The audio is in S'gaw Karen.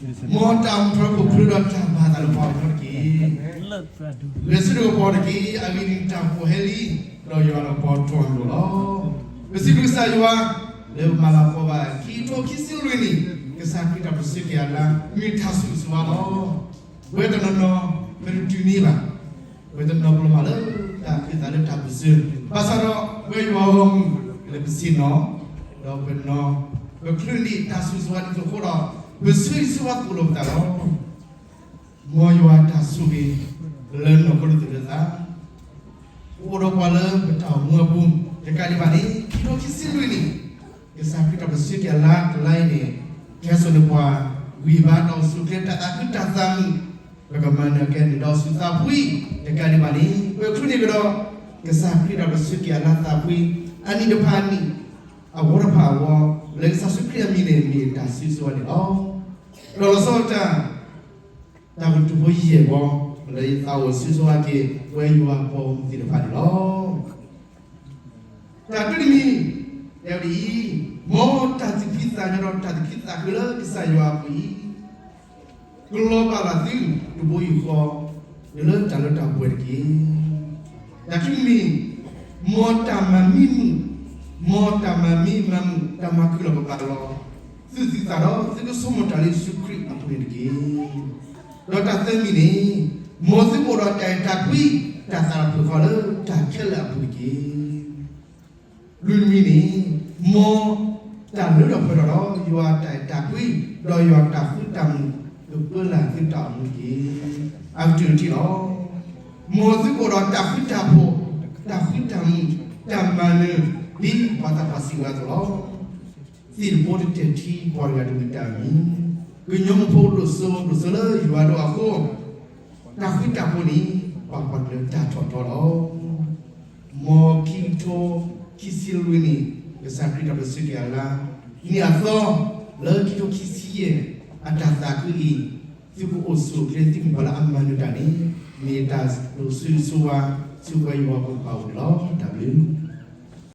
မ်တၢ်အိၣ်မူထီၣ်ဖိချုးဒီးတၢ်မၤအသးလၢပှၤအဂီၢ်တက့ၢ်. ဂဲၤဆၢထၢၣ်ကပီၤတက့ၢ်. အဂ့ၢ်ဒ်အံၤ, တၢ်ကီဟဲလံ, ဒီးယွၤဒီးပှၤတီၢ်အလိၤလီၤ. ပစံးဘျုးကစၢ်ယွၤ လၢပမၤလၤကပီၤဘၣ် ခံကထိခံဆံလွံၢ်နံၣ် ကစၢ်ခရံာ်တၢ်ပၢဆှၢက့ၤအလါ မ့ၢ်တၢ်ဆိၣ်ဂ့ၤဆိၣ်ဝါလီၤ. ပဝဲတနီၤနီၤ ပတတုၤန့ၢ်ဘၣ်. ပတနီၤပလီၤမၢ်လၢတၢ်ခၢၣ်သးလၢတၢ်ပၢဆှၢ, ဘၣ်ဆၣ်ဒီး ပဝဲယွၤအဂီၢ်မုၢ်လၢပဆ့ၣ်နီၤ, ဒီးပနီၤ ပချုးန့ၢ်တၢ်ဆိၣ်ဂ့ၤဆိၣ်ဝါဒ်သိးအဃိဒီး ပဆၢဂ့ၤဆၢဝါသိၣ်လိပသးလီၤ. မ်ယွၤတၢ်ဆိၣ်ဂ့ၤ လၢနီၢ်ခိဒ်သိးလၢသး အိၣ်ဒီးပှၤလၢပတၢ်အိၣ်မူအပူၤ တကးဒံးဘၣ်န့ၣ် ခံကထိခံဆံလွံၢ်နံၣ် ကစၢ်ခရံာ်တၢ်ပၢဆှၢက့ၤအလါတလါအံၤန့ၣ် ကဟဲစိာ်န့ၢ်ပှၤ ဂံၢ်ဘါတၢ်အိၣ်ဆူၣ်အိၣ်ချ့ တၢ်သးခုတၢ်သးမုာ်, ပကမၤနၢၤကဲန့ၣ် ဒီးစူၢ်သးဖှံ, တကးဒံးဘၣ်န့ၣ် ပချုးန့ၢ်ကဒီး ကစၢ်ခရံာ်တၢ်ပၢဆှၢက့ၤအလါသးဖှံ အနံၣ်တဖၣ်အနံၣ် အဂီၢ်တဖၣ်အဂီၢ် လၢကစၢ်ယ့ၣ်ၡူးခရံာ်အမံၤန့ၣ် မ့ၢ်တၢ်ဆိၣ်ဂ့ၤဆိၣ်ဝါန့ၣ်လီၤ. ဒီးလီၤဆီဒၣ်တၢ် တၢ်ကတိၤဖိယဲၢ်ဘီ လၢယသးအိၣ်ဆိၣ်ဂ့ၤဆိၣ်ဝါက့ၤ ပဝဲယွၤအဖိသ့ၣ်တဖၣ်န့ၣ်လီၤ. တၢ်တမံၤ တဲဝဲဒ်အံၤ, မ်တၢ်သူၣ်ဖှံသးညီဒီးတၢ်သူၣ်ခုသးခုလၢကစၢ်ယွၤအပူၤအံၤ ကလီၤဘၣ်လၢသုတဘိယူၢ်ဃီ လၢတၢ်လၢတၢ်ပှဲၤတက့ၢ်. တၢ်ခံမံၤ, မ်တၢ်မၤမံမုာ်, မ်တၢ်မၤမံမၤမုာ် တၢ်မၤခုၣ်လီၤကပာ်လီၤ သုသူၣ်သုသးဒီး သုကဆိကမိၣ်တၢ်လၢယ့ၣ်ၡူးခရံာ်အပူၤန့ၣ်တက့ၢ်. ဒီးတၢ်သၢမံၤန့ၣ်, မ်သုကအိၣ်ဒီးတၢ်အဲၣ်တၢ်ကွံ တၢ်သးတဖျၢၣ်ဃီလၢတၢ်ခဲလၢာ်အပူၤတက့ၢ်. လွံၢ်မံၤန့ၣ်, မ်တၢ်လၢထီၣ်ပှဲၤထီၣ်ဒီး ယွၤတၢ်အဲၣ်တၢ်ကွံ ဒီးယွၤတၢ်ဃူတၢ်မုာ် ကပၢလၢသုတၢ်အိၣ်မူတက့ၢ်. အကတၢၢ်တထံၣ်လီၤ. မ်သုကအိၣ်ဒီးတၢ်ဃူတၢ်ဖိး, တၢ်ဃူတၢ်မုာ်, တၢ်မၤနၢၤ ဒ်ပှၤသးပှၢ်စံးဝဲအသိးလီၤ. သ့ၣ်တဘိတတဲာ်ထံပှၤတဂၤတမံၤတၢ်မံၤ, ကညီမုၢ်ဖိဒိၣ်စိဒိၣ်စိလၢယွၤဒိၣ်အဃိ, တၢ်ဃူတၢ်ဖိးန့ၣ် ပာ်ပှၤကလုာ်တၢ်ထီၣ်ထီလီၤ. မ်ခံကထိခံဆံလွံၢ်နံၣ် ကစၢ်ခရံာ်တၢ်ပၢဆှၢက့ၤအလါ နံၣ်အသီ လၢခံကထိခံဆံယဲၢ် အတၢ်သးခုအံၤ, သုကအိၣ်ဆူၣ်အိၣ်ချ့ သုမ့ၢ်ပှၤလၢအမၤနၢၤတၢ်န့ၣ် မ့ၢ်တၢ်ဆိၣ်ဂ့ၤဆိၣ်ဝါ ဆူပဝဲယွၤအဖိခွါအအိၣ်န့ၣ်လီၤ. တၢ်ဘျုး